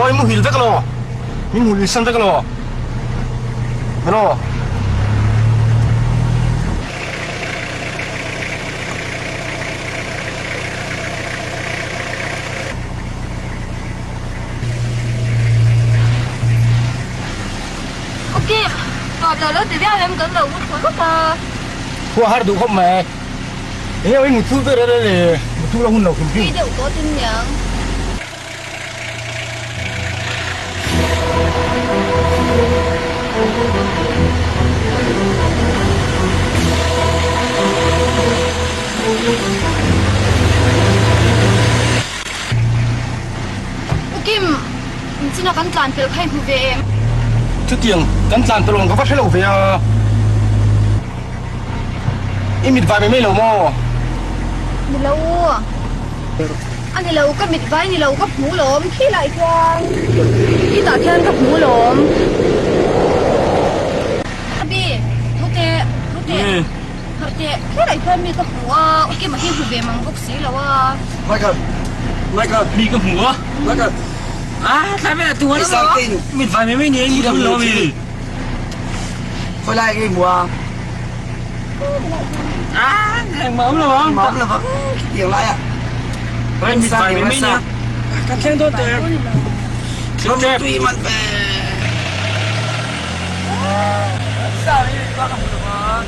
Maw i muhil vek elaw? Min muhil san vek elaw? Elaw? Ok, tawp lo lo ti viau em kan lo ngut thawh lawk a. Khua har duh khawp mai. Eng emaw i mutthul ber ela le, mutthul a hun lo hrim hrim. Tui deuh tawh tin niang. U Kim, inchina kan tlan pel kha i hmu ve em? Chutiang kan tlan pel awm ka va hre lo ve a. I mit vai mai mai lo maw? Ni lo. A ni lo, ka mit vai ni lo, ka hmu lawm. Khilai hian khitah khian ka hmu lawm. Abi, thu teh, thu teh, harh teh. Khilai khian mi ka hmu a, u Kima hi hmu ve mang bawk si lo a. Michael, Michael. Mi ka hmu a. Michael. Ah, tlai vel a tu a lo. Mit vai mai mai ni a, i hmu lo mi. Khawi lai nge hmu a? Ah, engmah awm lo ang. Engmah awm lo vang, khitiang lai ah. Ram mit vai mai mai nia. Kan thleng dawn teh. Ram tui man ve. Sorry, ba ka hmu lo ang.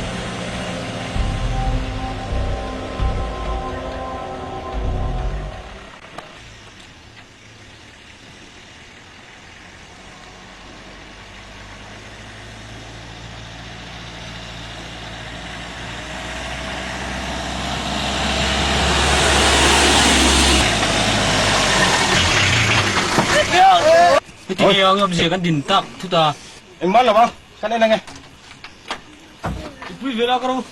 Heti nge ang awmzia kan din tak thut a. Engmah lo a, kan en ange. I pui ve la ka ro.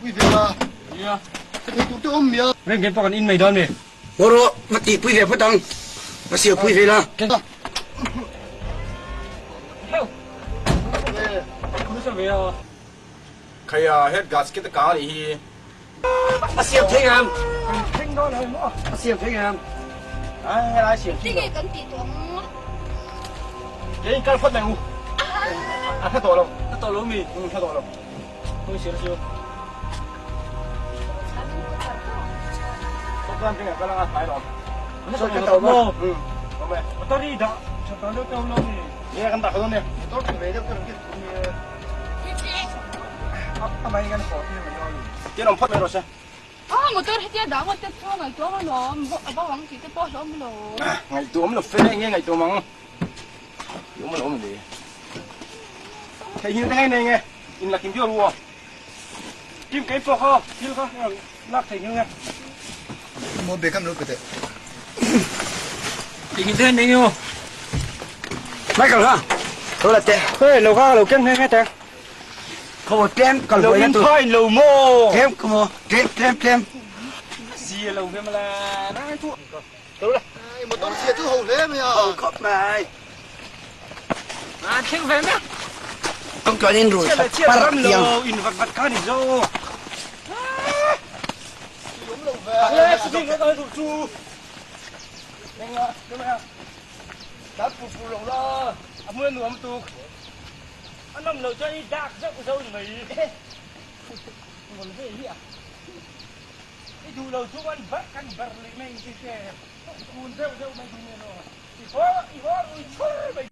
Pui ve la. Nia. Ka thei tur te awm mia. Reng ken pawh kan in mai dawn mi. Haw rawh, va tih pui ve phawt ang. Va siam pui ve la. Khaia head gasket a kang a nih hi. A siam thei ngam. A siam thei ngam. Ai helai siam thei. Tinge kan tih tawh ang. Kei in kal phawt mai u. A tha tawh lo. A tawh lo mi. Tha tawh lo. Khawi siam siam. Sawtlan vengah kal anga hnai lawm. Sawi ka tawh maw? Awm e. Motor hi dah tha tawh deuh tawh lo mi. Nge kan dah kha dawn nia. Motor tha ve deuh te rawn keng thung nia. A mai kan haw tir mai dawn ni. Tin awm phawt mai rawh se. Ah motor hetia dah ngawt te chu ngaihtuah awm alawm. A bo ang tih te pawh a hlawm alawm. Ngaihtuah awm lo fe nge ngaihtuah awm ang. Awm alawm le. Theihnghilh te ngai nei nge. In la kim viau ru aw. Kim kei pawh kha thil kha rawn lak thei nghil nge. Maw bag an lo pe teh. Theihnghilh te nei nge aw. Michael kha lo la teh. Hei lo kha ka lo keng nghe nghe teh. Khaw tlem kal Lo huai na in tur. phai lo maw. Tlem ka maw tlem tlem tlem. Zia lo ve mala nai thu. Lo la. Ai motor chhia chu ho hle mai a. Ho khawp mai. An thleng ve mek. Kawng chuan in rul Chiah chiah par ram tiang. lo in vat vat kha ni zo. Awm lo ve. Le chu ding ka duh chu. Enga ka mai a. Tan pur pur lo la. A hmun nuam tuk. A nawm lo chuan i dak zeuh zeuh ni mai. Ngol ve hi a. I duh lo chu an bar kan bar leh mai ti te. Kun deuh deuh mai ni lo. I haw i haw rui chur mai.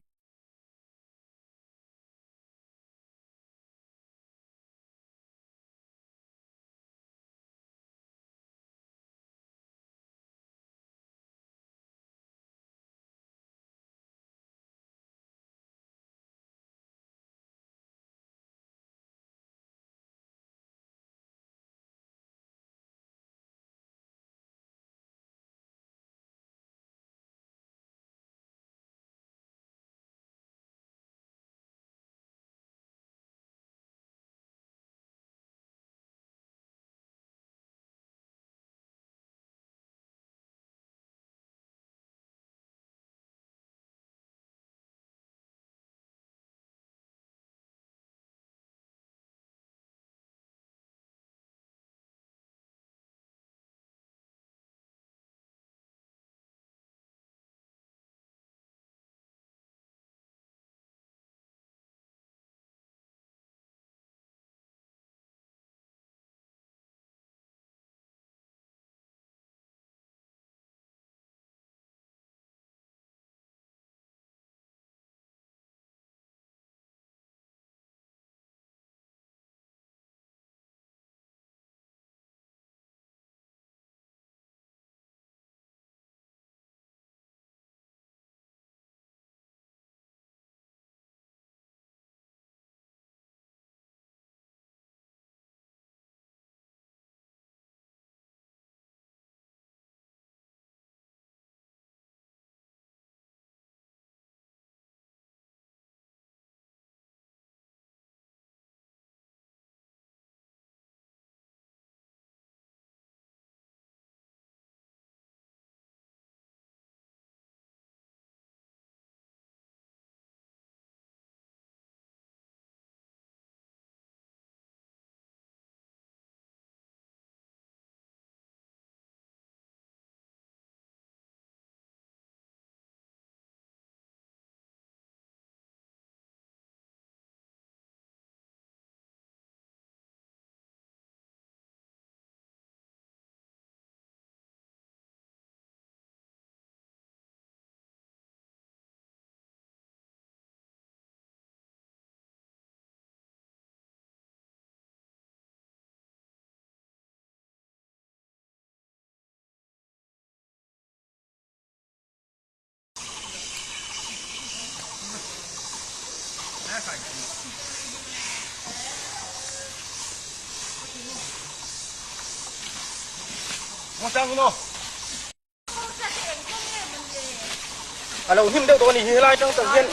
A lo hnim deuh tawh a ni hi helai atang tak hian.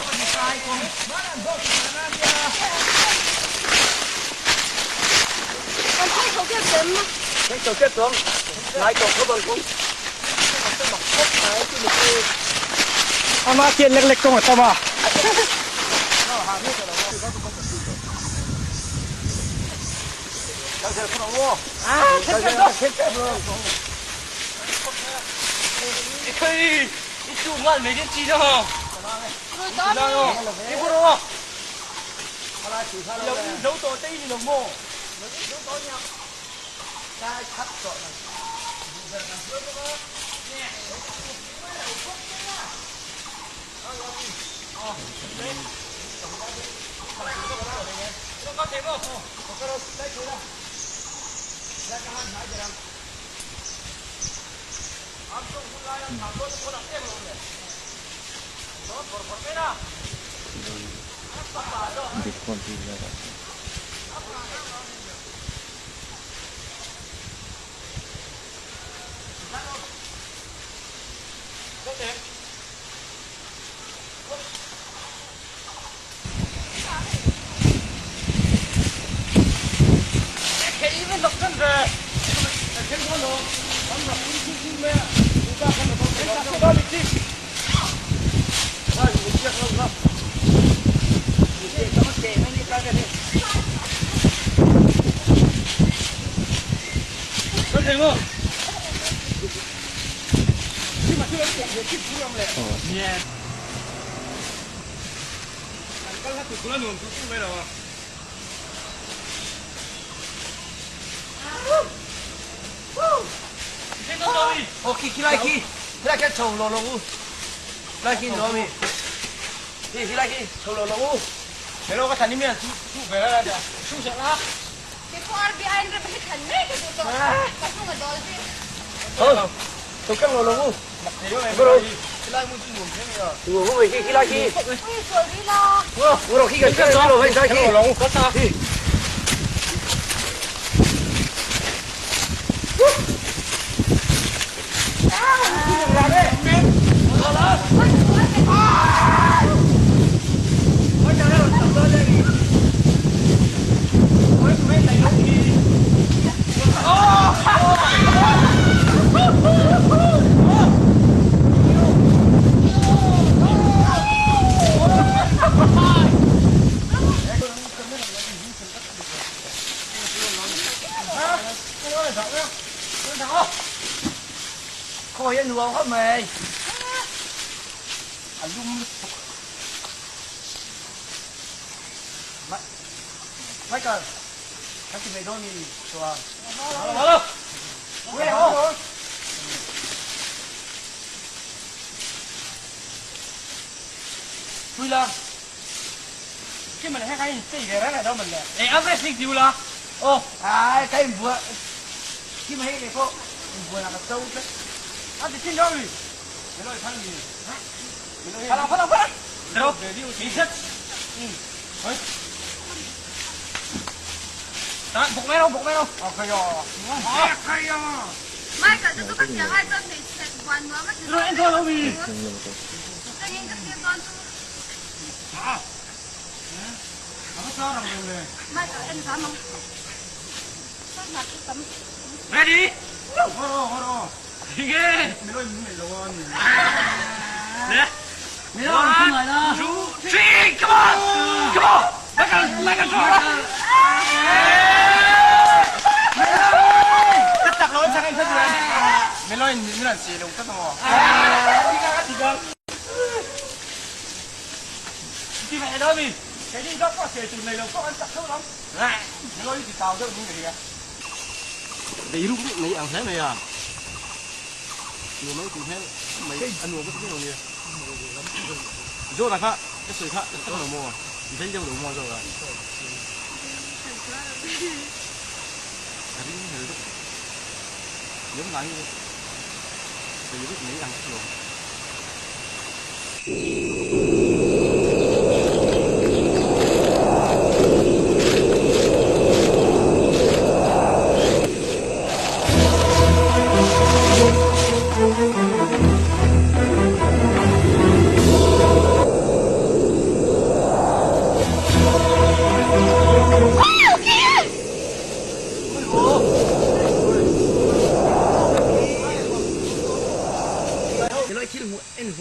Ama khian lek lek kawng a tam a.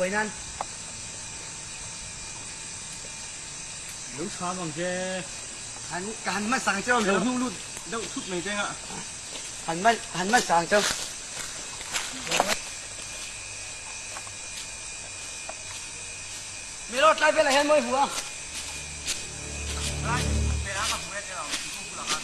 buai nan. Lo chham ang che. Han ka han hmasa ang cheu. Lo hnung lut deuh thut mai teng a. Han ma han hmasa ang cheu. Milo tlai velah hian mawi hmu a. Tlai velah ka hmu e teh ang thingkung bulah khan.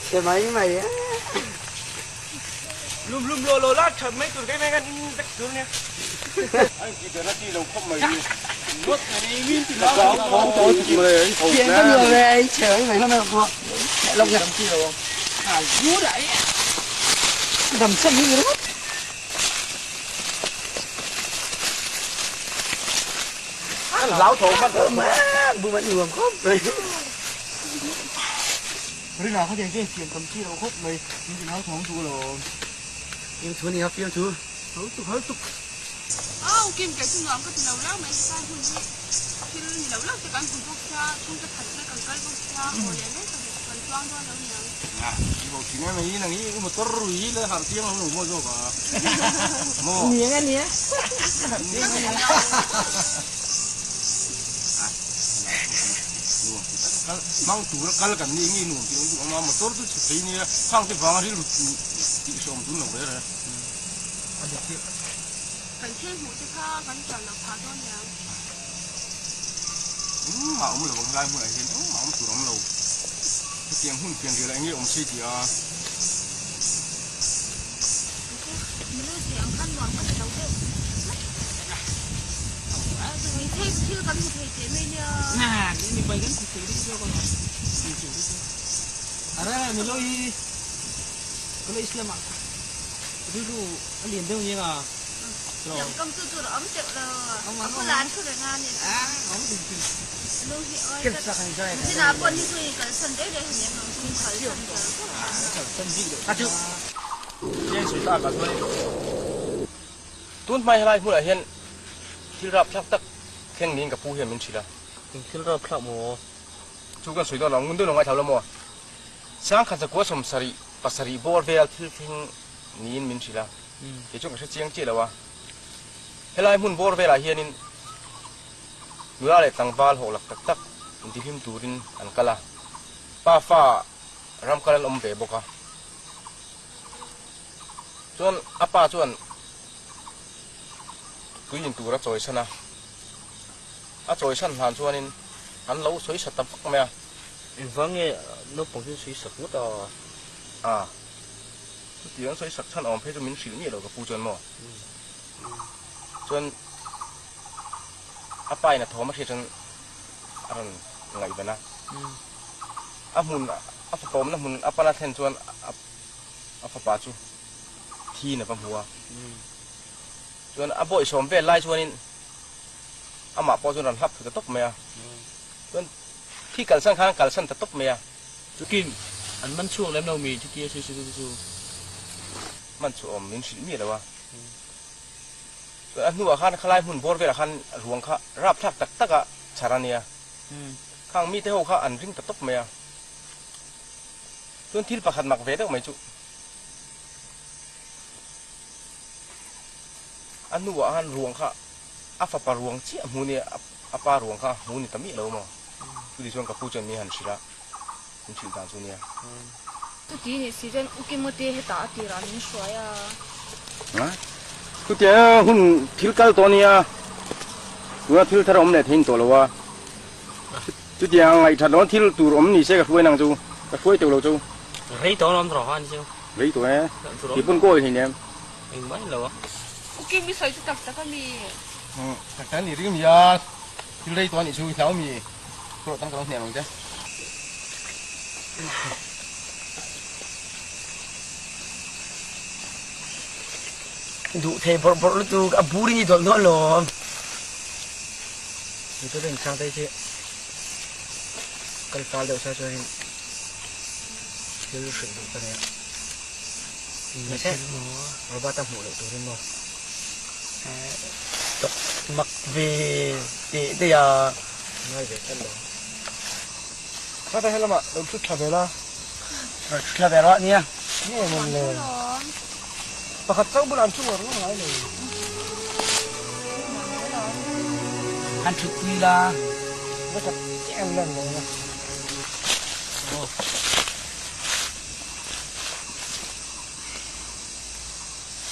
Che mai mai a. Lum lum lo lo la that mai tur kai mai kan in vek tur nia. Ai ti der na ti lo khawp mai ngawt mai min ti la khawm to ti mai Pian ka nuam e che mai mai mai ko lok nya ti lo a zu dai dam cham hi ru Lau tho man ma bu man nuam khawp mai. Rina kha tiang chian siam tam chi lo khawp mai, min ti hlau thawng duh lo. Fiam thu ania fiam thu. Hau tuk hau tuk. Au Kim kei chu nuam ka ti lo reng mai hetlai hun hi thil ni lo lo te kan hmu bawk sia chhungte khat te kan kal bawk sia haw leh mai ka duh kan chuang dawn lo niang. Ni bo thin em mai nang hi motor rui hi le harh chiang lo lo maw zawk a maw. Niang a nia. Mang tura kal kan nih nge nuam tih awm duh awm a, motor chu chhe thei nia, khang te vanga rilru tih hreawm tun lo reh reh. Kan thil hmuh te kha kan ṭan loh phah dawn niang. Engmah awm lo ang helai hmunah hian engmah awm tur awm lo. Hetiang hun pian rial ah enge awm sei tih a. Milu tih ang khan nuam ka ti lo deuh. Thil thil kan hmu thei teh mai nia. Ara milo hi college lamah rilru a lian deuh nia nga. Tiang kam chu tur a awm teuh lo. A bulah an thu reng a ni. Lung hi awi tlat. Chinah pawh ni chu i kalsan daih daih han em ang chu min kalsan char char. Chiang sawi tak ah chuan tun hmai helai hmunah hian thil rapthlak tak thleng niin ka pu hian min hrilh a. Eng thil rapthlak maw? Chu kan sawi dawn lo, ngun deuh lo ngaithla lo maw? Sangkhat zakua sawmsarih pasarih bawr vel thil thleng niin min hrilh a, kei chuan ka hre chiang chiah lo a. Helai hmun bawr velah hianin nula leh tlangval hawhlak tak tak intihlim turin an kal a, pafa ram kal an awm ve bawk a. Chuan a pa chuan tui in tur a chawisan a, a chawisan hlan chuanin an lo sawi sa ta vak mai a. Engvang nge naupang chu sawi sak ngawt a? A, chutiang sawi sak chhan awm phei chu min hrilh miah lo ka pu chuan maw? Chuan a pa in a thawm a hriat chuan a rawn ngaihven a, a hmun a fapa awmna hmun a pana thlen chuan a fapa chu thiin a va hmu a, chuan a bawihsawm vel lai chuanin amah pawh chuan rawn hlap thlu ta tawp mai a, chuan thi kalsan khan kalsan ta tawp mai a. Chukin an man chhuak lem lo mi chutia sawi sawi chu. Man chhuah awm min hrilh miah lo a, chuan a hnuah khan khalai hmun bawr velah khan ruang kha rapthlak tak tak a chhar a nia, khang mite ho kha an ring ta tawp mai a. Chuan thil pakhat mak ve deuh mai chu a hnuah khan ruang kha a fapa ruang chiah hmu nia a pa ruang kha hmu ni ta miah lo maw? Chuti chuan ka pu chuan mi han hrilh a, min hrilh dan chu nia. Chuti ni si chuan U Kimote hetah a tirah min hruai a. Chutia hun thil kal tawh nia, tuna thil thar a awm leh thei ni tawh lo a. Chutiang ngaihthat loh thil tur awm ni se ka hruai nang chu, ka hruai teuh lo chu. Rei tawh alawm rawh a ni chu. Rei tawh e, ti pawn kawi hlei nem. Engmah in lo a. U Kim i sawi chu tak tak a mi? Tak tak a ni ring mi a, thil rei tawh a nih chu i hlau mi? Thu rawh tang ka lo hniam ang che. Duh thei bawrh bawrh lutuk a bur in i dawlh dawn lawm. Motor in sang te hi kal fal deuh sa chuan in thil hrilh duh ka nei a. Mahse Robert a hmuh loh turin maw? Tawk mak ve teh daih a. Ngai ve tlat lo. Khata helamah lo thut thla ve la. Rawn thut thla ve rawh nia. Nge mawn le. Pakhat chauh bulah an thu ngawr ngawr ngai lo. Han thut pui la. Va that chiah em lan lo na.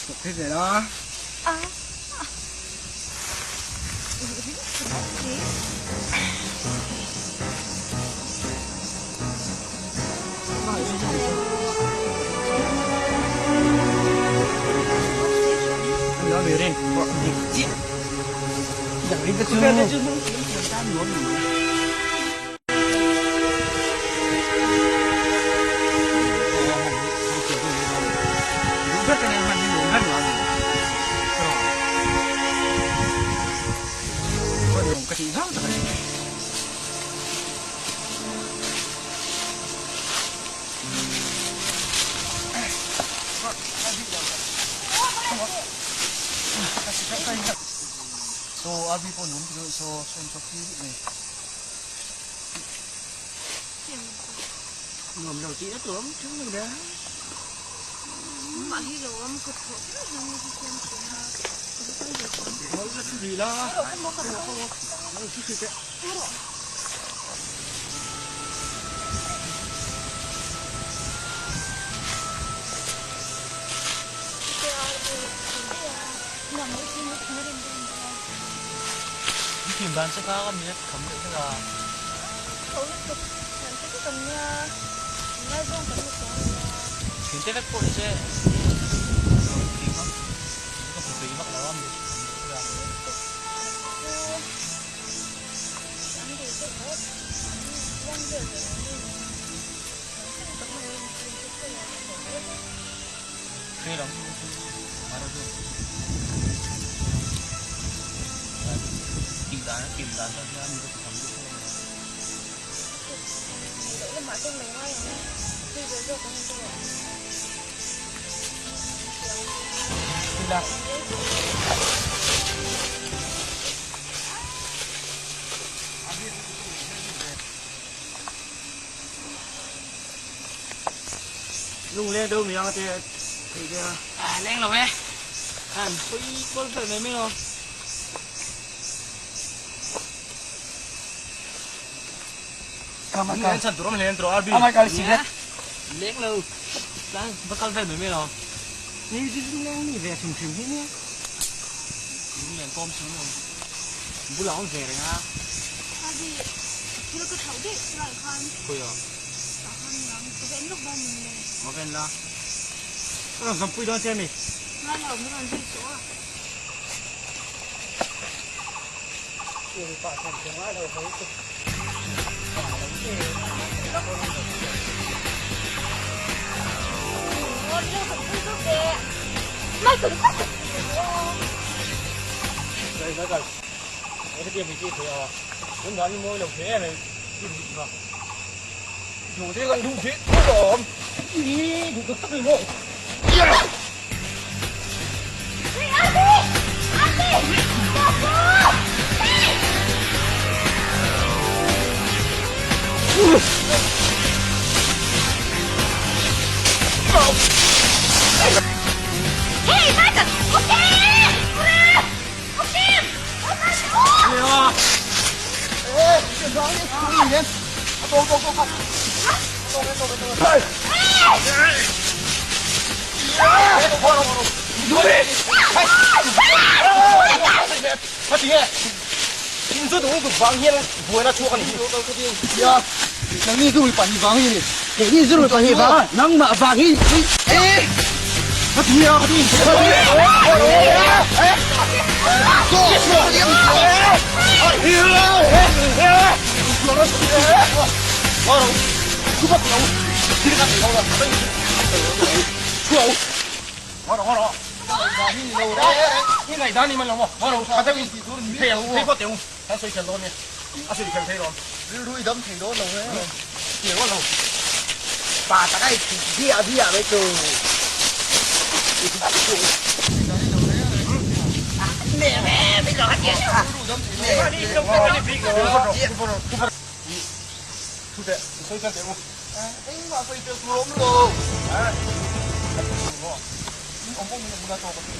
Thut ve la. Nuam lo tih na tur awm thung lo da. Mah hi lo awm kut thawh kher hian mi hi siam thin a. Thim dan che kha ka mi a kham deuh hlek a. Thian te vek pawh ni se thim a ka hmu tui vak lo a mi kham deuh hlek a. Hre lo mara chu tih dan a kim dan chuan hian mi ka ti kham deuh hlek a. Lung leng deuh miang te thei te a. À leng lo e. Han pui kual vel mai mai lo. Leng chan tur awm hlen tur RB. Amai kal sikret. Leng lo. Tlang va kal vel mai mai lo. Ni chu lung leng ni ve hrim hrim hi nia. Lung leng kawm chung lo. Bulah awm ve reng a. RB thil ka thauh daih lai khan. Khawi a. Tah khan niang ka ven lawk dawn min le. Maw ven la. Ka rawn zampui dawn che mi. Ngai lo min rawn zui suh a. I ngaihdan ni man lo maw? Maw ro tha deuhin thei ang thei phawt teh u. Kan sawi fel dawn nia. A sawi fel thei dawn. Rilru i dam thei dawn lo he. Ti rual lo. Pa tak a i biah biah mai chu. Thu teh, i sawi fel teh u. Engmah sawi fel tur a awm lo. In awm awm in awm ula tawk a ti.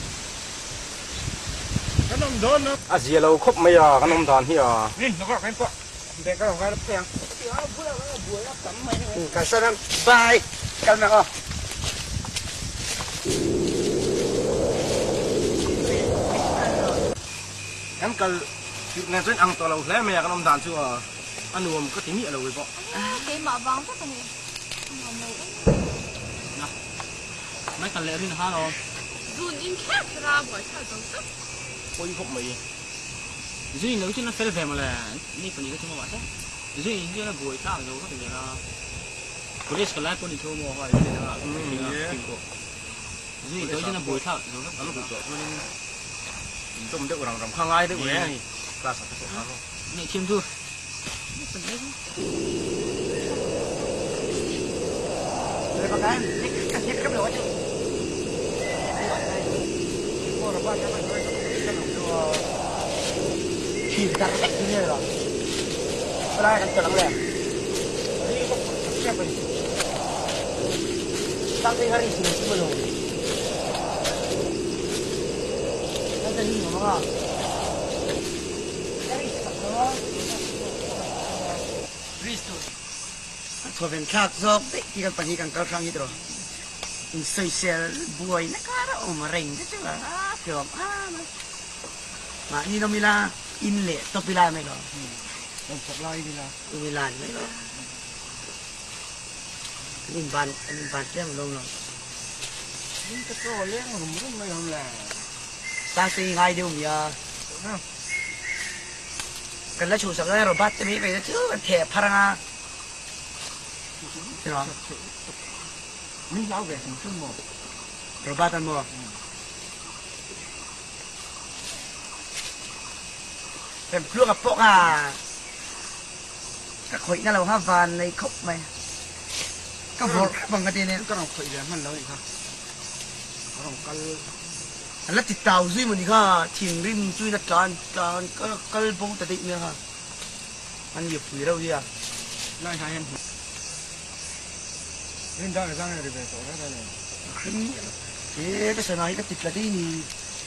Kan awm dawn a. A zia lo khawp mai a, kan awm dan hi a. Ni, nawk kan pawh. Bag a rawn ngai lawk ang. Kalsan ang. Bye. Kal mek aw. Kan kal nen chuan ang tawh lo hle mai a, kan awm dan chu a nuam ka ti miah lo ve pawh. Keimah vang vek a ni. A nuam lo em. Na. Mai kal leh rin a hal awm. Zun in kher kher a buaithlak zo tak. Pawi khawp mai. Zun in lo chuan a fel ve mawle. Ni pahnih ka chhung a mahse zun in chuan a buaithlak zo vek zel a. Police ka lai pawh ni tho maw hawai zun in a thing pawh. Zun in tawh chuan a buaithlak zo vek zel a. Chuanin in tawm deuh rang ram kha ngai deuh reng a ni. Class ah ka sawh kha maw. Ngaihthiam chu. A chawven thlak zawk daih tih kan pahnih kan kal hrang hi tawh in sawisel buai na kar a awm reng te chu a hlawm am a mahni nawm ila in leh tawp ila mai lo in ila ni mai lo an inban an inban tlem alawm lo Sangte hi ngai deuh nia. Kan la chhuhsak lai Robert te mai mai te chu kan theh phar anga tiraw? Min hlau ve hrim hrim maw? Robert an maw? Remtluak a pawk a, ka khawih na lo kha van nei khawp mai. Ka vawrh hrep ang ka ti ania. Ka rawn khawih ve hman lo anih kha. Ka rawn kal. A la ti tau zui maw ni kha, thinrim chuin a tlan tlan kal bo ta daih mai a kha. An ni pui reuh hi a. Lai hna hian hmu. Rin dan zang ri ve tawh reng reng. Hrim e ka sana hi ka ti tla dei ni.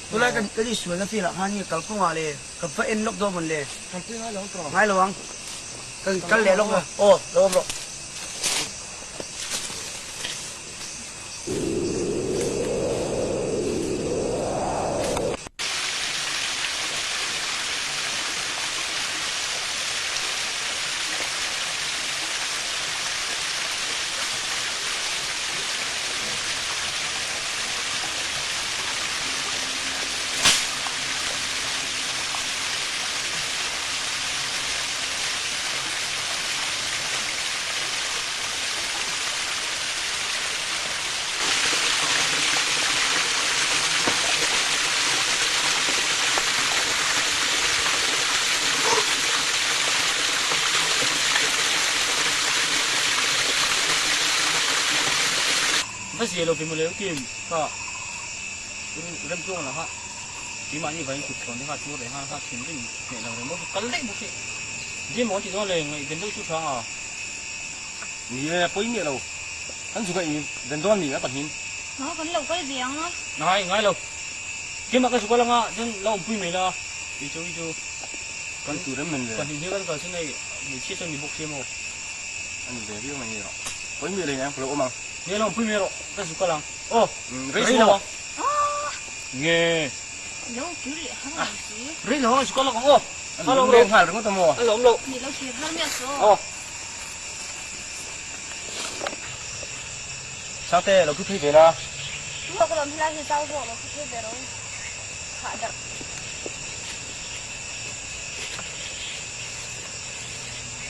Tunlai kan kan insualna field ah khan nge kalkawngah le ka va en lawk dawn mawn le. Kalpui ngai lo tawh. Ngai lo ang. Kan kal leh lawk maw. Aw lo awm rawh. Va zia lo ve maw leu kim kha remtluang lah kha keimahni vangin kut thlawn te kha tur leh nghal kha thinrim hneh lo reng bawk hi kal daih bawk hi Dim aw tih dawn le ngaihven deuh chu hrang a. Ni e, pawi miah lo. Kan zuk a i ven dawn mi a pahnin. Nau kan lo kal ve ang a. Ngai, ngai lo. Keimah ka zuk a lang a, chuan lo awmpui mai la. Kei chu i chu kan tur em men ve. Pahnih hi kan kal chu nei hmeichhia chuan mi bawk si emaw. A ni ve viau mai ni rawh. Pawi miah lo in ang ka lo awm ang. Ni e, lo awmpui mai rawh. Ka zuk a lang. Aw, rei lo ang. Nge. Lo kir leh har mai si. Rei lo ang, zuk a lang ang aw. A lawm leng nghal ringawt a maw? A lawm lo. Ni lo kir har miah saw. Aw. Sangte, lo thu phei ve la. Chu ka lawm helai hi zau zawk lo thu phei ve rawh. Khah darh.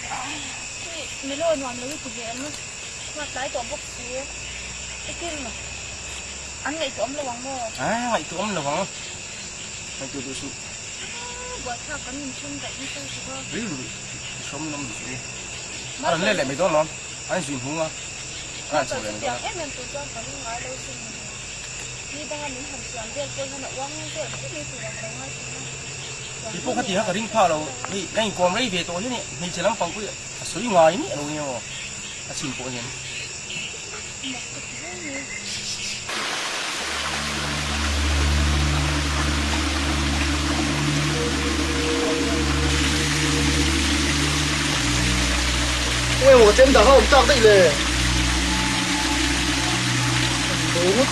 Hei, Melo nuam lo i ti ve em? Hma tlai tawh bawk si. Ekin. An ngaihtuah awm lo ang maw? A, ngaihtuah awm lo ang. Ngaihtuah duh suh. A, buaithlak kan inchhung daih nasa lutuk a. Rilru i hrawm nawm duh suh i. A rawn let leh mai dawn lawm. An zui hmung a. A rawn chho leh mai dawn a. Chutiang em em tur chuan kan ngai lo sin. Ni danga min han chuan vel pawh hian a uang vel mai mai tur ang lo ngai thin a. Kei pawh khati kha ka ring phah lo. Hei, ka inkawm rei ve tawh hian i hmeichhe lampang pawh hi a sawi ngai miah lo nia maw? A chhin pawh hian. Mak ka ti hle mai. Eng emaw ka chem dah kha awm tak daih le. An bo ngawt.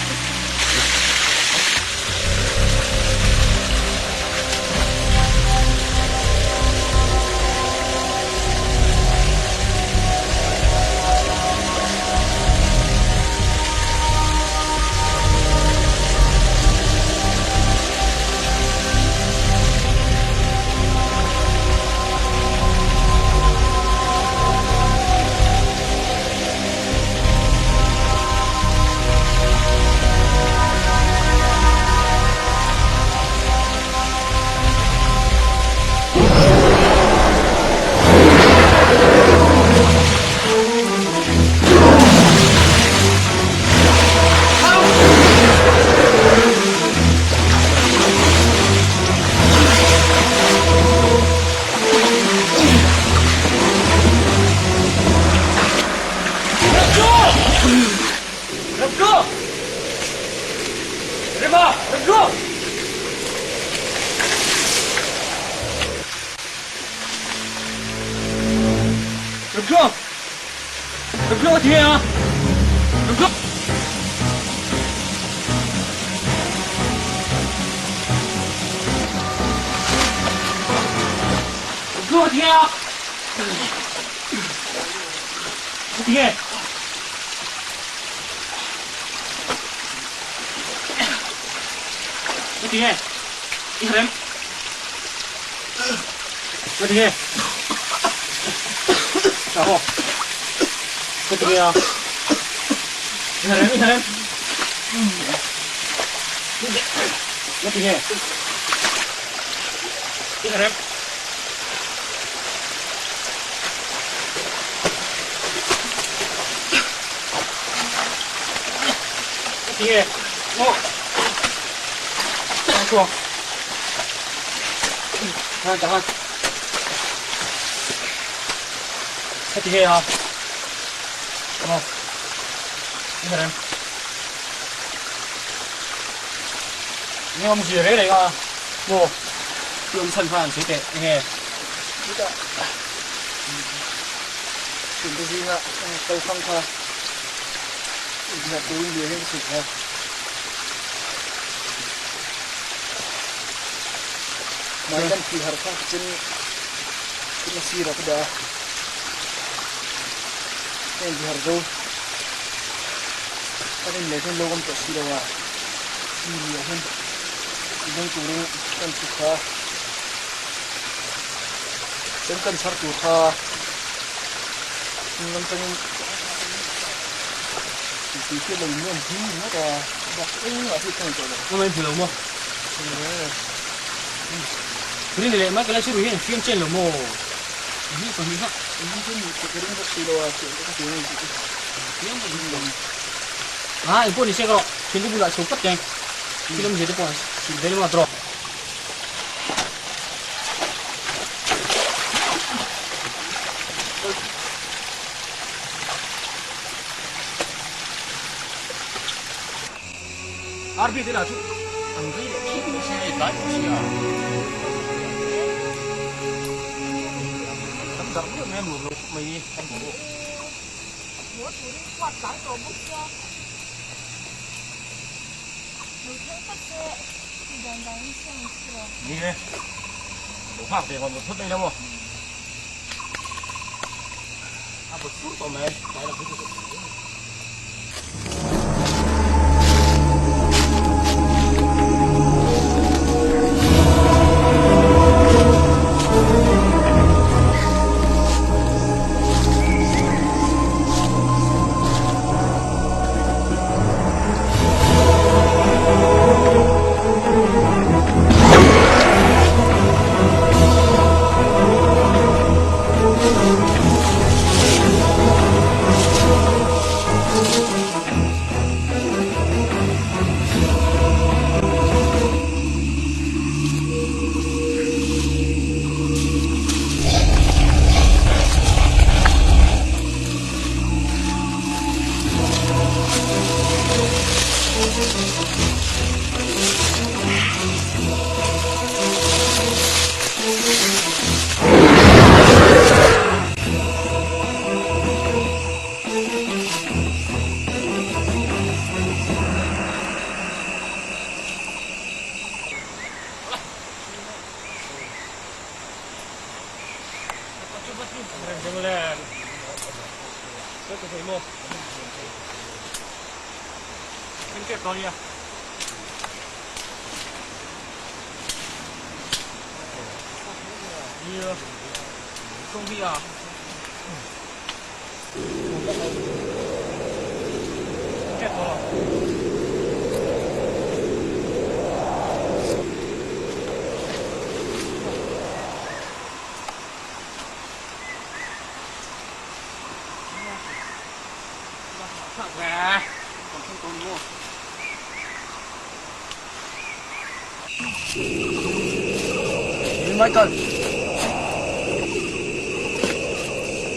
Michael.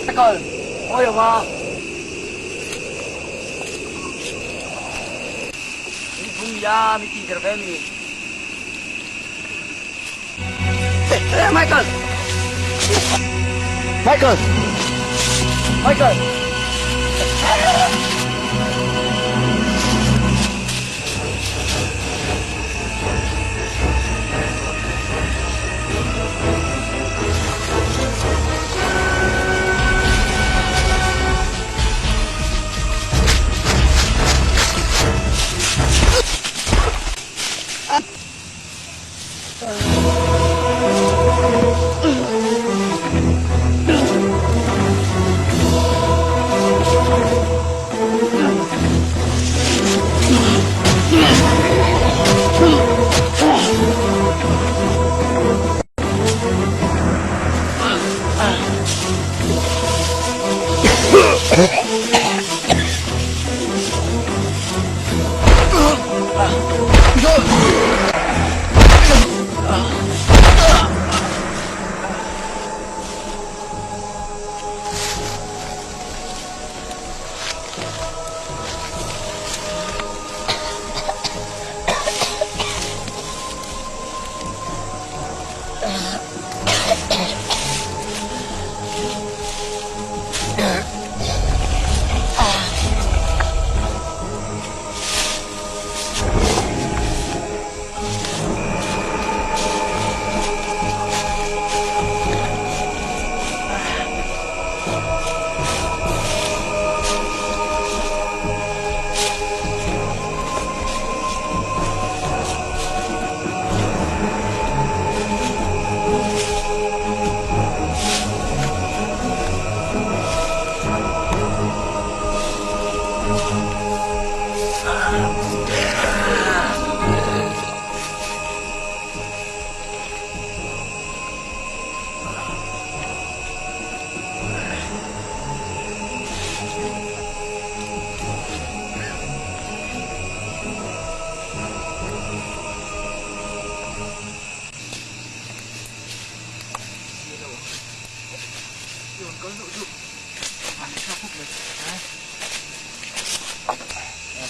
Michael, ôi mà. Ya, mi ti ter ve mi. Michael. Michael. Michael.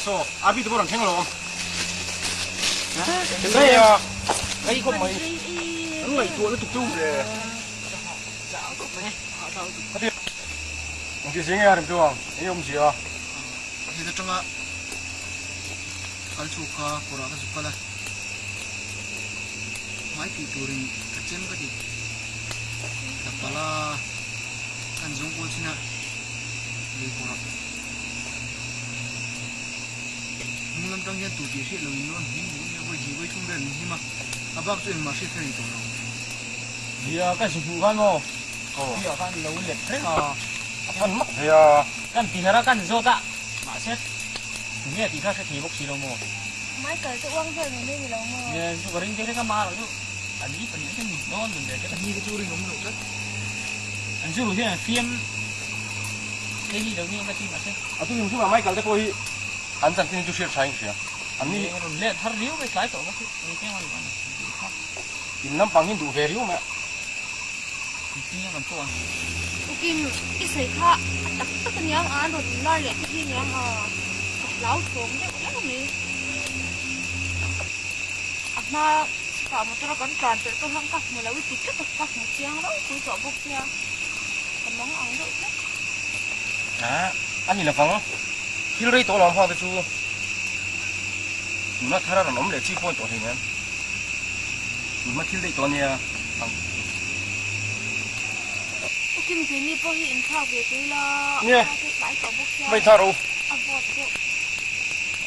So, abi te pawh rawn thleng alawm. Hei a, hei khawp mai. An ngaihtuah lutuk chu le. Engti zing nge a rem chu ang, eng awm zia a. Heta atanga kal chhuk kha kawrah ka zuk kal a, hmai phih turin ka chem ka ti. Ka pala kan zawng kual chin a, lei kawrah. Hnung lam tang hian tu tih hriat loin rawn hlim duh nia vawi hnih vawi thum vel min hlim a, a bak chu engmah hriat kha nei tawh lo. Nia ka zu hmuh khan maw tih ah khan lo let reng a, a pan mak ve a. Kan ti her a kan zawt a, mahse tunge tih kha hre thei bawk si lo maw. Michael chu uang vel mai mai ni lo maw. Nia chu ka ring deuh reng a, mahlo chu an ni pahnih an mit dawn dun ve tlat a. Ni ka chu ring awm loh tlat. An zu hian an fiam lei ni lo nia ka ti mahse. A tu hrim hrim ah Michael te pawh hi an chanchin hi chu hriat tha in ka hria. An ni. Rawn let har riau mai tlai tawh bawk hi engtiang a ni duh kha. In lampang hi duh ve riau mai a. Engtin nge kan pawh ang. Tukin i sawi kha a tak tak a niang a, an rawn inlar leh te hi niang a, ka hlau thawng deuh reng mai. A hma chhukah motor a kan tlan pelh pawh khan ka hmu lo i ti tlat a, ka hmu chiang ropui tawh bawk sia, ka mang ang deuh tlat. A, a ni lovang. Thil rei tawh lo ang hmang te chu nuna thar a rawn awm leh chi pawh a ni tawh hleinem. Nunhma thil daih tawh a nia ang. U Kim keini pawh hi inthlak ve tui la, Nia, a tlai tawh bawk sia, va inthlak rawh u. A vawt pawh.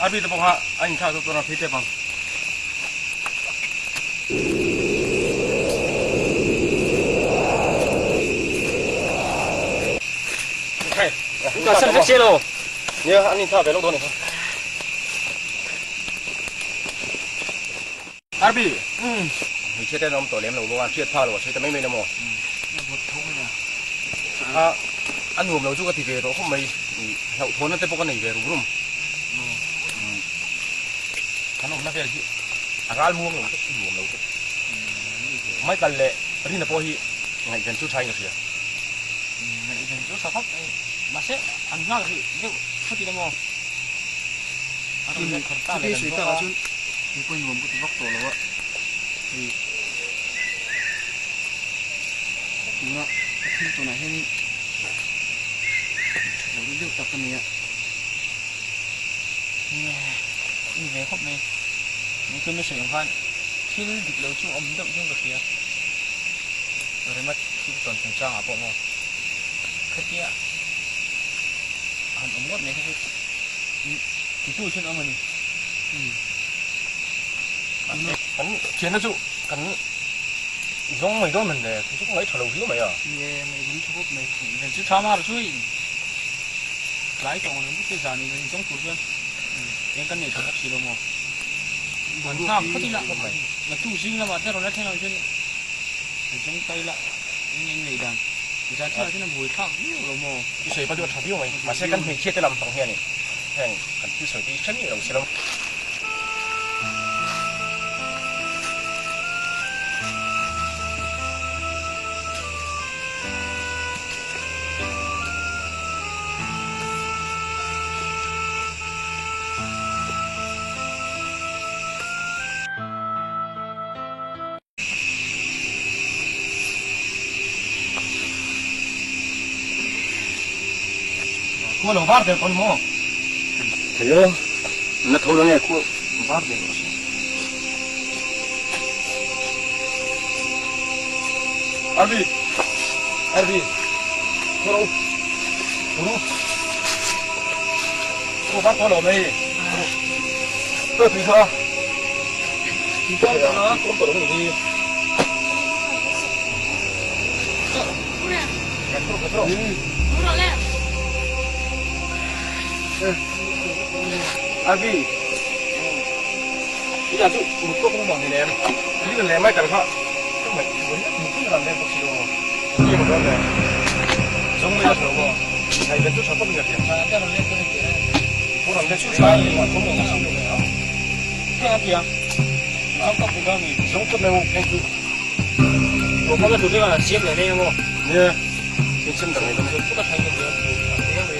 A bik te pawh kha a inthlak zawk dawn a phei tep ang. Ka sam vek se lo. Nia, an inthlak ve lawk dawn a ni kha. Arbi, hmeichhia te an awm tawh lem lo bawk a, an hriat phak lo a sawi ta mai mai la maw? A, a nuam lo chu ka ti ve tawh khawp mai, hlauhthawnna te pawh ka nei ve rum rum. Kan awmna vel hi a ral muang lo tawp, nuam lo tawp. Michael leh Rina pawh hi ngaihven chu thain ka hria. Ngaihven chu tha khawp mai, mahse an nghak rih deuh phawt ila maw? A rawn let thar ta leh dan bawk a. Hei pawhin nuam ka ti vak tawh lo a, hei tuna ka thil tawnah hianin that loh deuh deuh tak ka nei a. Nia, i ve khawp mai. Ni chu mi sawi ang khan thil dik lo chu awm deuh chuan ka hria. Rema thil tawn chungchangah pawh maw khatia han awm ngawt mai kha chu titu chuan awm a ni. Kan thianna chu kan zawng mai dawn man le, chu chu ka ngaih tha lo viau mai a. Ni e, ngaihven tha khawp mai. Ngaihven chu tha mar chu in tlai tawh ang reng zan in in zawng tur chuan eng kan nei tha bawk si lo maw. Kan nghak phawt ila naktuk zing lamah te rawn la thleng ang chuan in zawng ta ila eng eng nei dan zan thil ah chuan a buai thlak viau lo maw. I sawi pawh chu a tha viau mai, mahse kan hmeichhia te lam pang hian heng kan thil sawi te hi hre miah lo si lo. Khua lo var der pawn maw? Hello, na tho la nge khua var der rawh se. Arvi, Arvi, tho rawh u, tho rawh u. Khua var tawh lo mai. Tui tui kha. Tui kawm tawh lo. Tui kawm tawh lo ni hi. Arvi, i chu mut tawk ang ni lem. Ni lem mai kan kha. Ka mai mu tu ran lem bawk si lo. Ni mo don le. Zong mai la lo mo. Ngai ven chu tha khawp in ka hria. Pu ram le chu tha ni ma thum ang si lo. Zong tawp mai u eng chu. Nia, in siam dang mai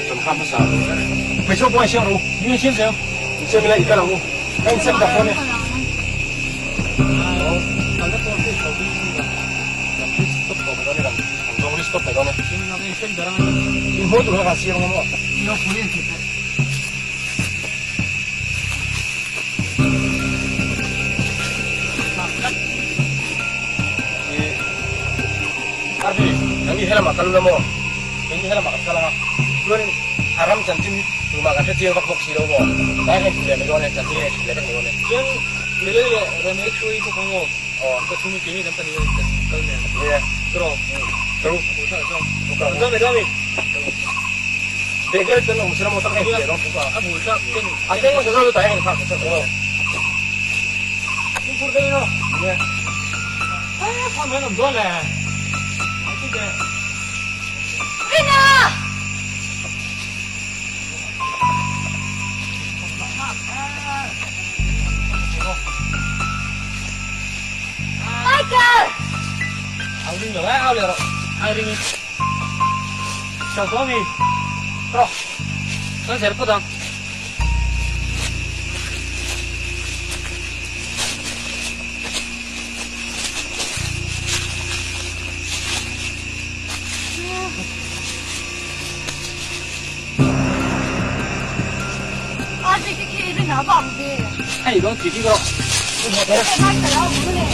Kan kham hmasa. Hmeichhe pawh in siam rawh u. In siam ila i kal ang u. Ka in siam dak dawn e. In haw tur kha kan siam ang maw? Arvi, nang hi helamah kal ula maw? Keini helamah kan kal ang a, chuanin a ram chanchin hi tumah kan hre chiang vak bawk si lo maw? Tlai hian thil leh mai dawn e, chanchin hi thil leh vek mai dawn e. Chuan Milei leh Ramei hruai bawk ang aw. Aw. Ka thum keini kan pahnih hian kan kal nen. Ni e. Tawh. Tawh. A hmuh thlak zawng. Kan zawng mai dawn mi. Begel chuan awm sela maw tak hei leh dawn thung ka. A hmuh thlak ken. A keng hmasa zawk chu tlai hian thlak hmasa zawk aw. Fimkhur deuhin aw. Ni e. Phone mai an awm dawn le. Alvina! Michael! Au ring lo eh, au leh rawh. Ai ring in. Chau tawh ami? Rawh. Kan zel phawt ang. A ti khi khi rin a vang ve. Hei dawn ti bik rawh. Hei Michael a awm le.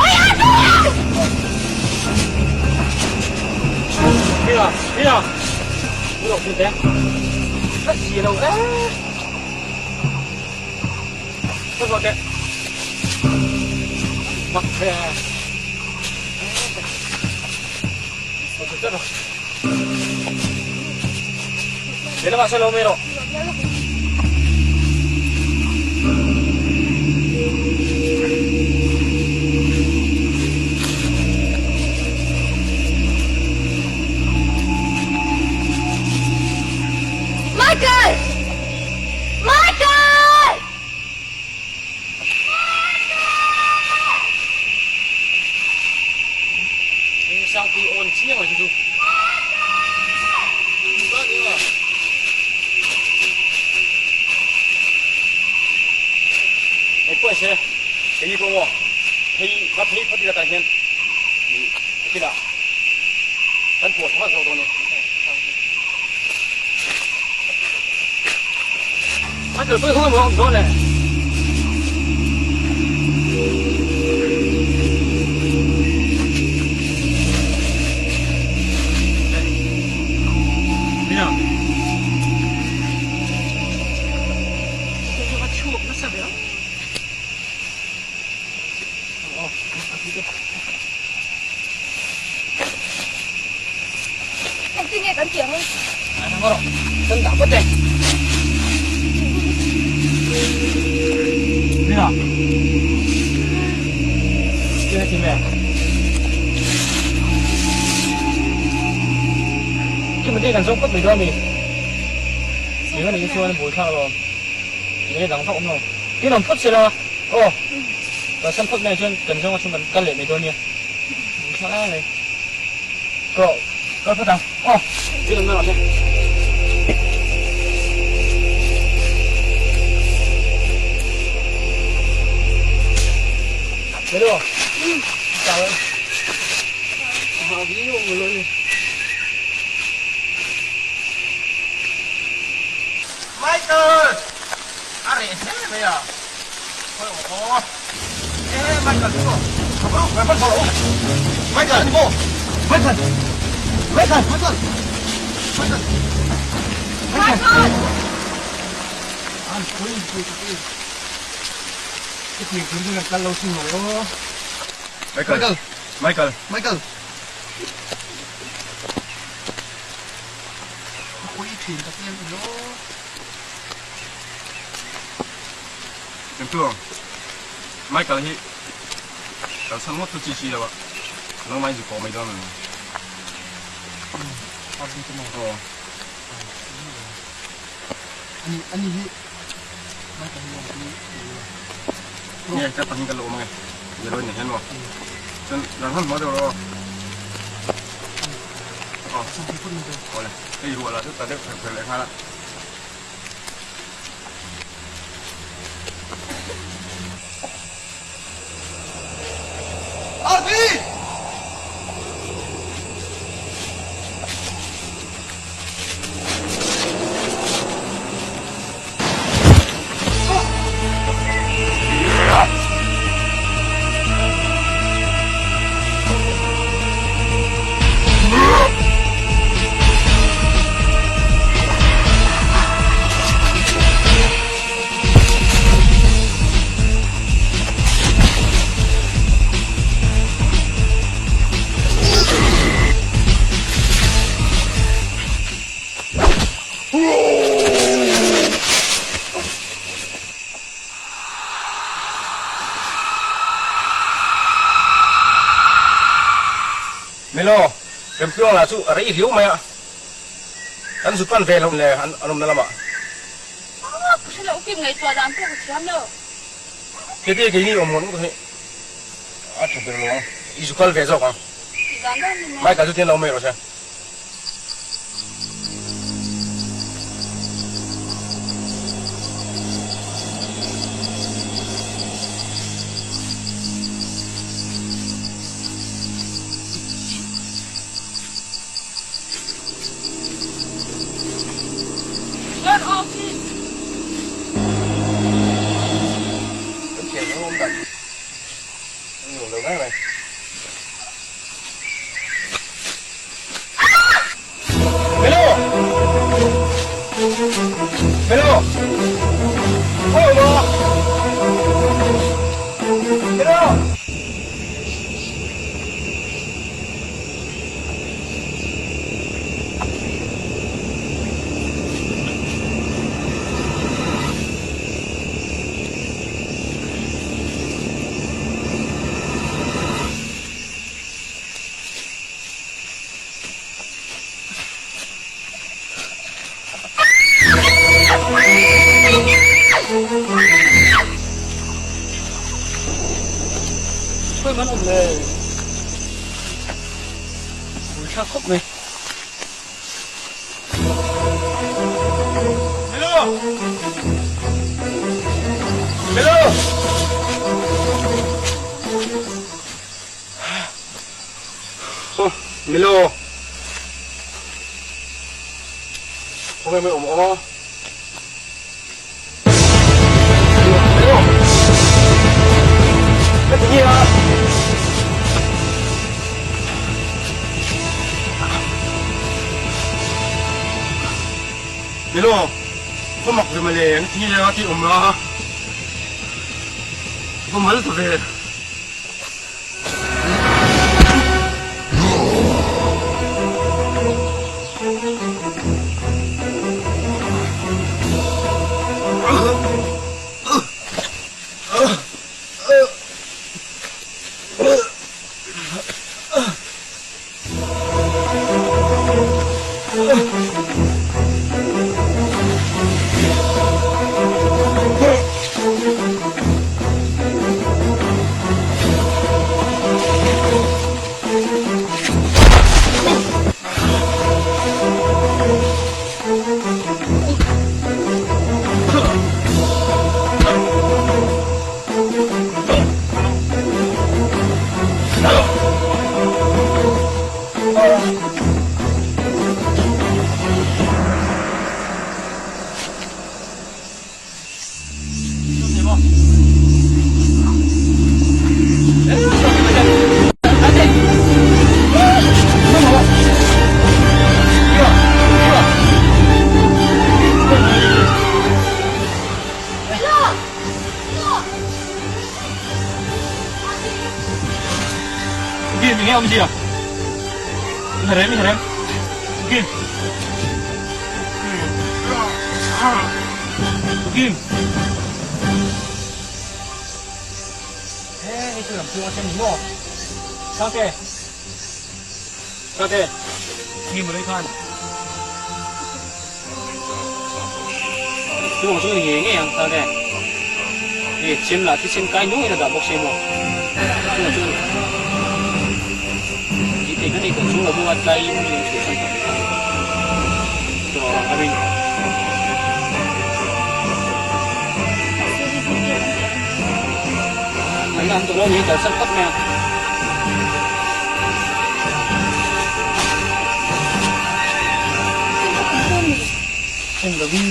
Oi a tu! Mira, mira. Mira, mira. Ka si lo eh. Ka zawh teh. Mak ve. Lehlamah sawn lo mai rawh. Michael! Michael! Sangpui awn chiang mai chu chu. Ei pawh se keini pawh maw phei va phei phawt ila tah hian i thil ah kan pawh tha zawk dawn e. A kalpui kawng emaw a awm dawn le. Mina. Chhuak nasa ber. Engtin nge kan tih ang? Ai thang rawh. Kan dah phawt e. Mina. Kena ti me. Kima te kan zawng phawt mai dawn mi. Tinga ni chuan bul thlak lo. Tinga dang vak awm lo. Tin awm phawt sela. Aw. Kan sam phawt mai chuan kan zawng a chhung kan kal leh mai dawn nia. Bul thlak lai mai. Kawh kal phawt ang. Aw. Tin awm na rawh se. Hello. Chào em. Hào ví dụ một lỗi. Michael! A reh hle mai a. Khawi aw aw. E Michael chu maw? Michael ni maw? Michael! Michael! Michael! Michael! Michael! An pui pui tak i. I ti tur chu kan kal lo sin maw? Michael! Michael! Michael! A pui thin tak em ilo. Engtu Michael hi kalsan ngawt chu chi si lo a, nangmah in zu pawh mai dawn a ni. Aw. Ani ani hi Michael hi awm pui ilo. Nge ka pahnih ka lo awm ange, yellow in hian maw. Chuan ran hman hma deuh rawh aw. Aw. Awle, hei ruah lah chu ta deuh pher pher leh nghal a. Arvi! Milo, Remtluang lah chu a rei riau mai a, kan zut pan ve lo le an awmna lamah. A, ka hre lo, Kim ngaihtuah dan pawh ka thiam lo. Keite keini awm ngawt ngawt hi a tha ber lo ang, i zu kal ve zawk ang. Tih dan dan ni mai. Michael chu tian lo mai rawh se. Melo! Melo! Khawi maw? Melo! Khawi man awm le? Pui thlak khawp mai. Melo! Melo! Milo. Khawnge mai awm awm a. Milo. Ka ti nge a. Milo. Ka mak ve male an ti nge a ti awm la. Ka mal ta ve. Kim. He hei chu lam chung a chen ni maw? Sangte. Sangte. Kim rei khan. Chu ang chu ni ngei ngei ang Sangte. Hei chem lah thisen kai nuai in a dah bawk si maw? Chu ang chu tih theih ka nei tawh chung lo bawk a tlai in min chhuahsan tak kha. Tawh ang ka ring. An awm tawh lo ni kalsan phawt mai a. En lo vi.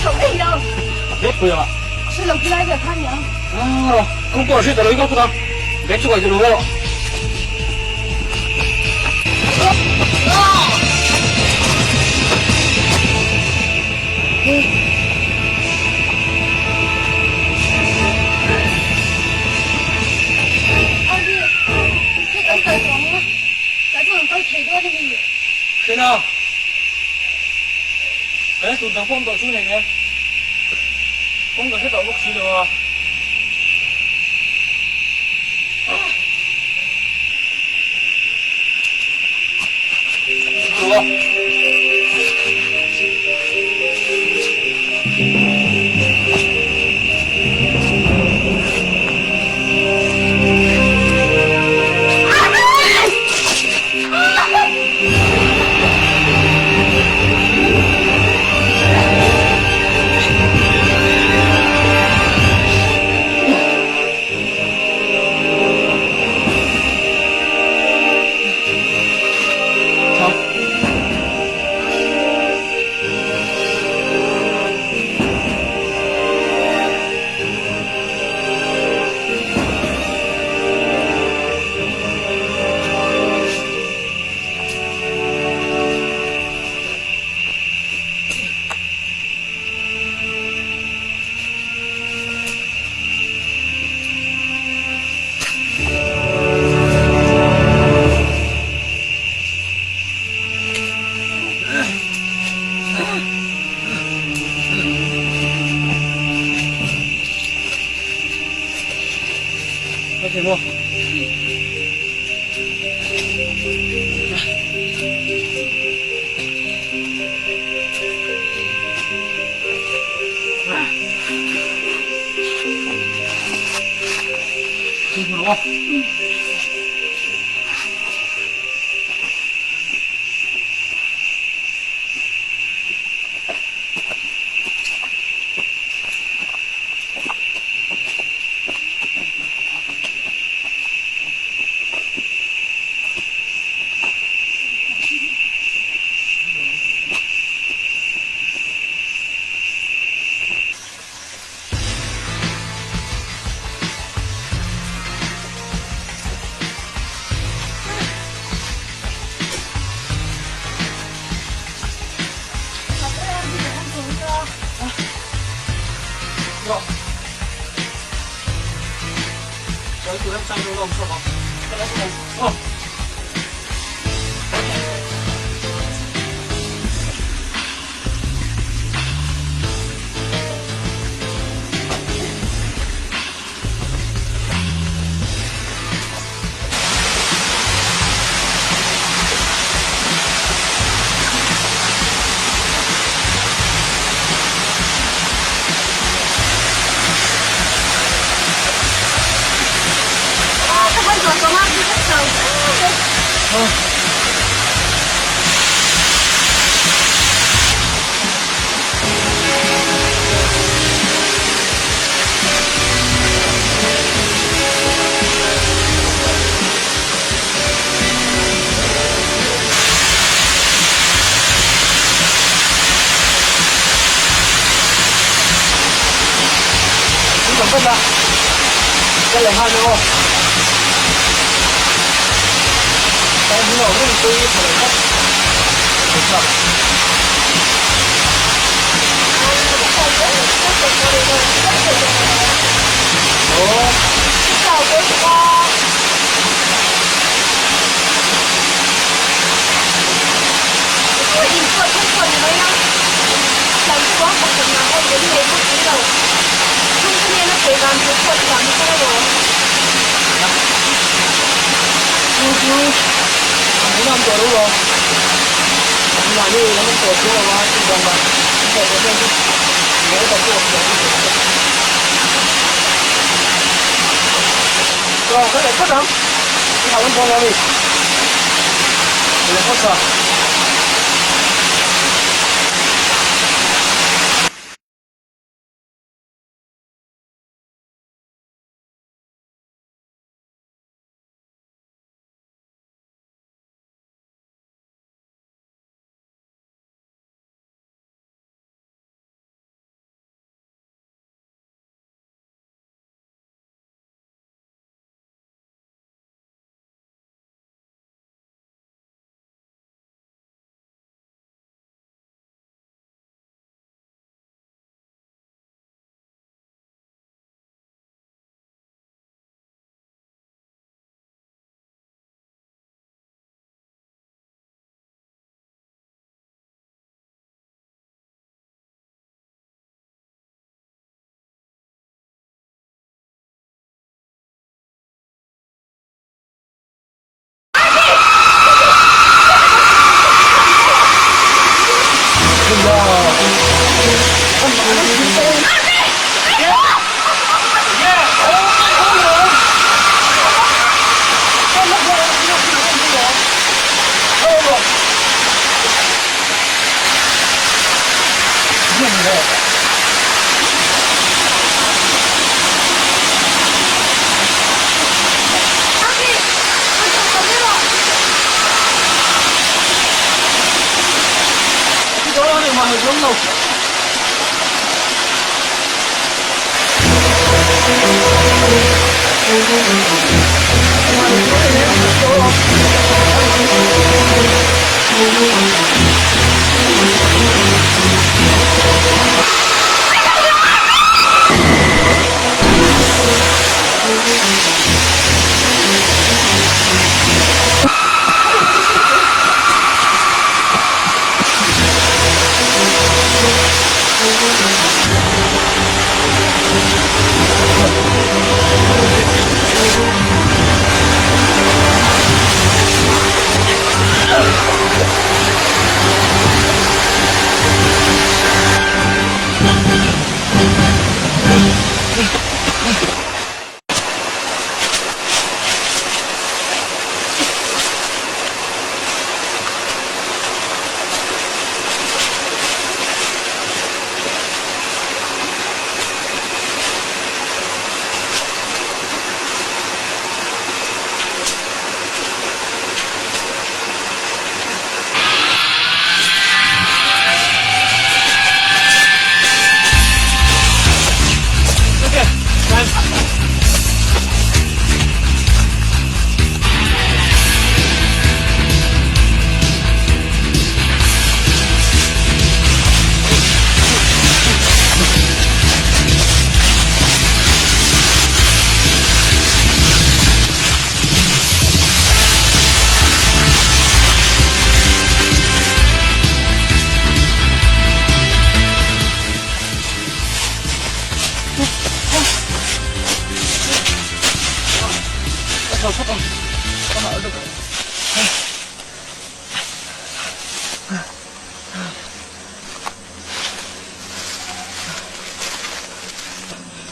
Bag pui ang a. Ah, kawng pawh a hriat alo i kal phawt a. Bag chu kaih duh lo rawh. Hriana, kan tur dang pawh awm tawh chu nei nen kawng ka hre tawh bawk si lo a.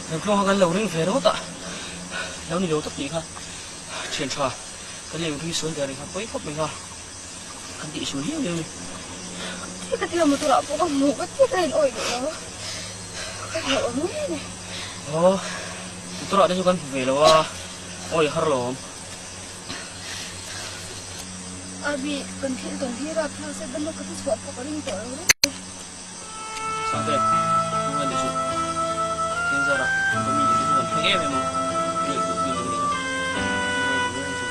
Remtluanga kan lo ring ve ringawt a, lo ni lo tak tih kha thian tha kan lei ri sual der ring kha pawi khawp mai kha kan tih sual hiau hiau a ni. Ka tia motor ah pawh ka hmuh ka tia ka in awih duh lo a, ka hlauh ang ngei a ni. Aw, motor ah te chu kan hmu ve lo a, awi har lo awm. Abi, kan thil tawn hi rapthlak zet dama ka thuchhuah pawh ka ring tawh lo reng mai. Sangte, tunge ni chu? Thing zara ka mi te chu kan thleng em em ang. Ka ngaihtuah pui deuh anih kha. Tunge duh reng chu?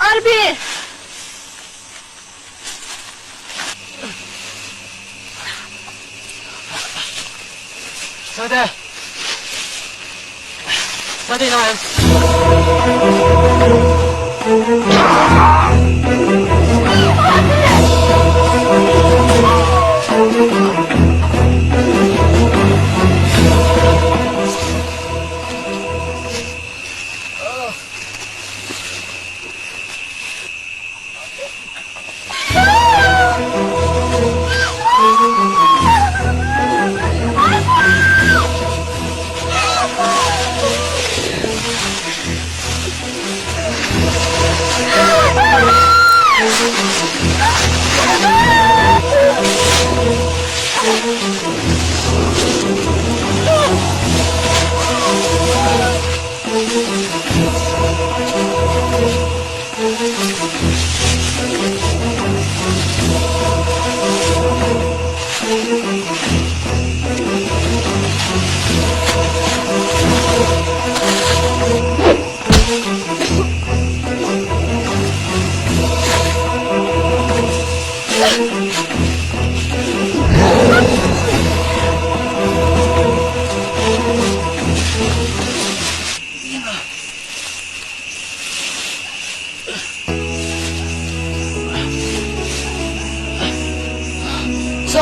Arbi! Sate! Sate na em?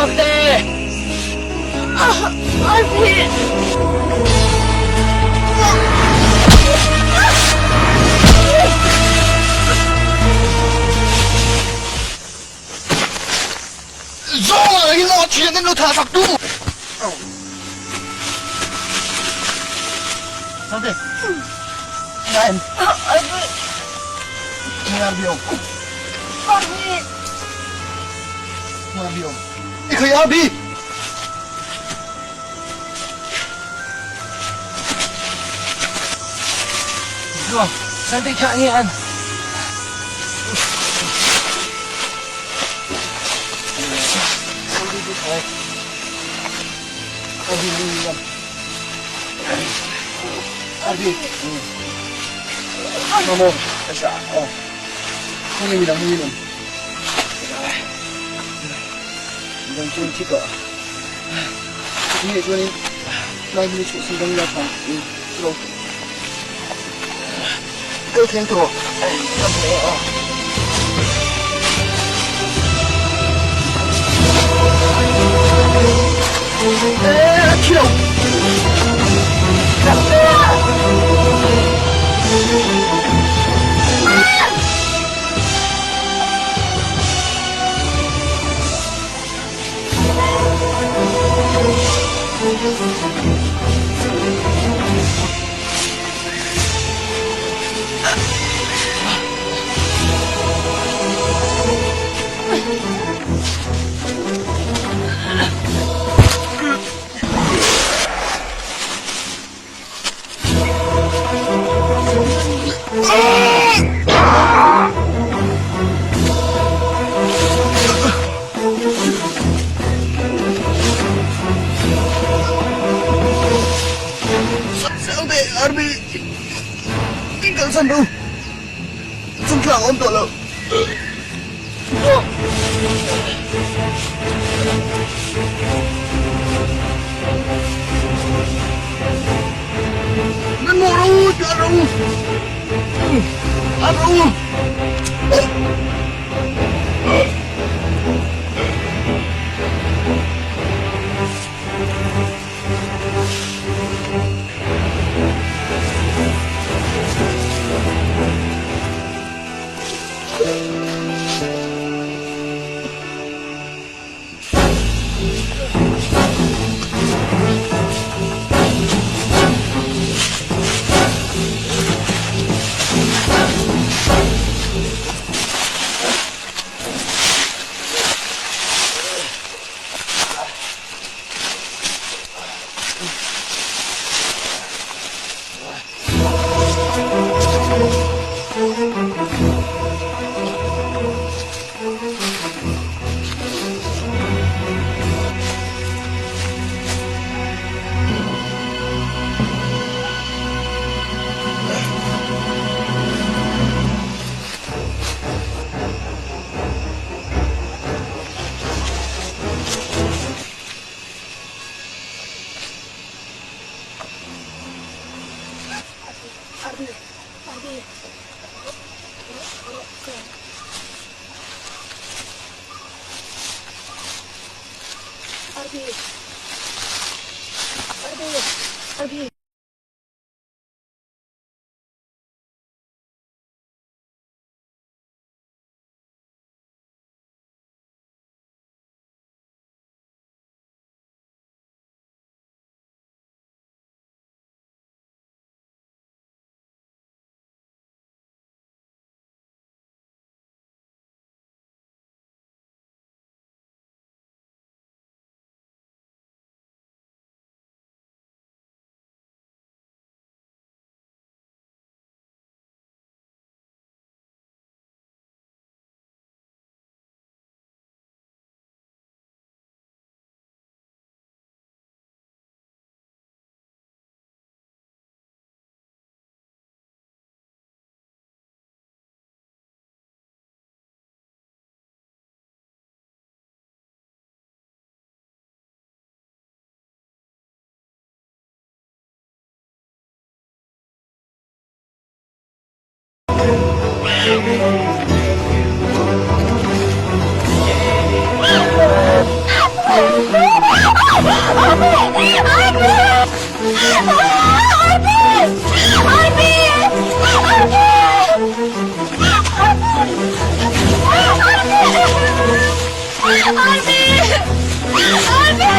Sangte! Arvi! Zawnga hi maw thian in lo tha sak tu. Sangte. Nga em. Arvi! Nga Arvi om. Arvi! Nga Arvi om. I khoi Arvi. Sangte kha nge an. Sangte Arvi in kalsan ru. Chungtlang awm tawh lo. Nan mawh ro u, tuah ro u. An ro u. Army! Army!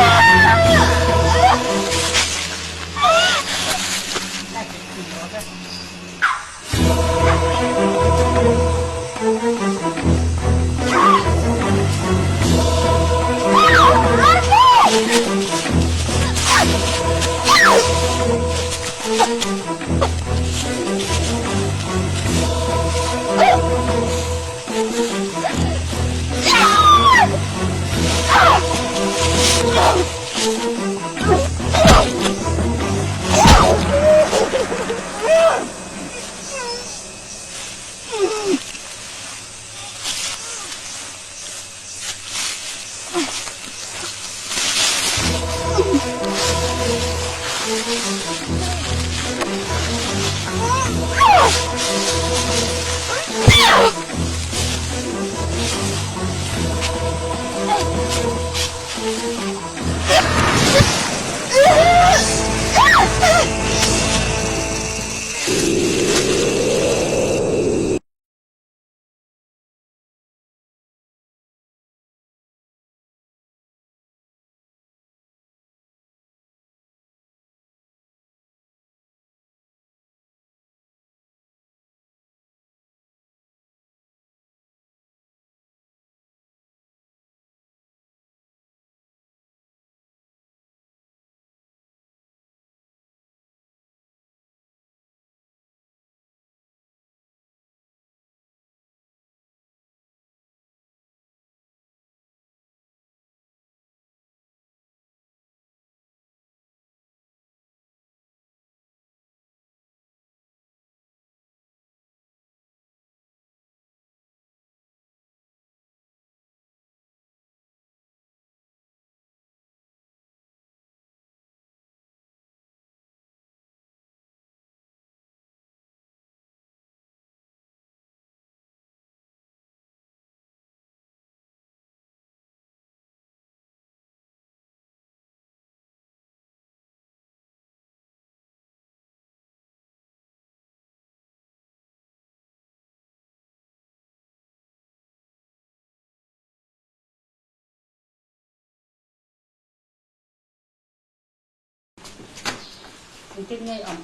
Engtin nge awm?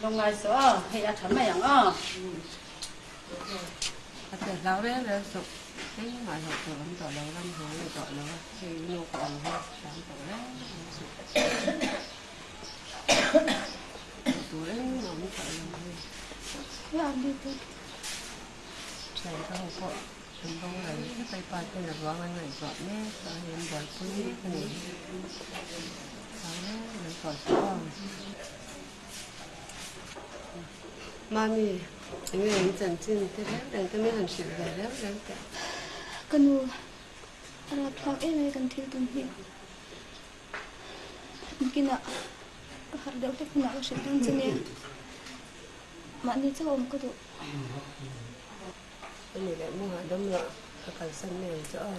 Lo ngai suh aw, hei a tha mai ang aw. A che hlau reng reng suh, engmah hlauh tur awm tawh lo, ram hnuai ni tawh lo a, hei nu ka awm hi hram tawh reng reng suh. Hlauh tur engmah awm tawh lo hei. Thian ka ho pawh an boral vek a, i pa ten a ruang an ngaihtuah mek a, hei an buaipui mek a ni. Hlau reng reng tawh suh aw. Mami, eng nge in chanchin te reng reng te min han hrilh ve reng reng teh. Ka nu, a rapthlak em em kan thil tum hi. Engkinah ka harh deuh hlek hunah ka hrilh dawn che nia. Mahni chauh awm ka duh. Ani leh mu hahdam loh ka kalsan mai ang che aw.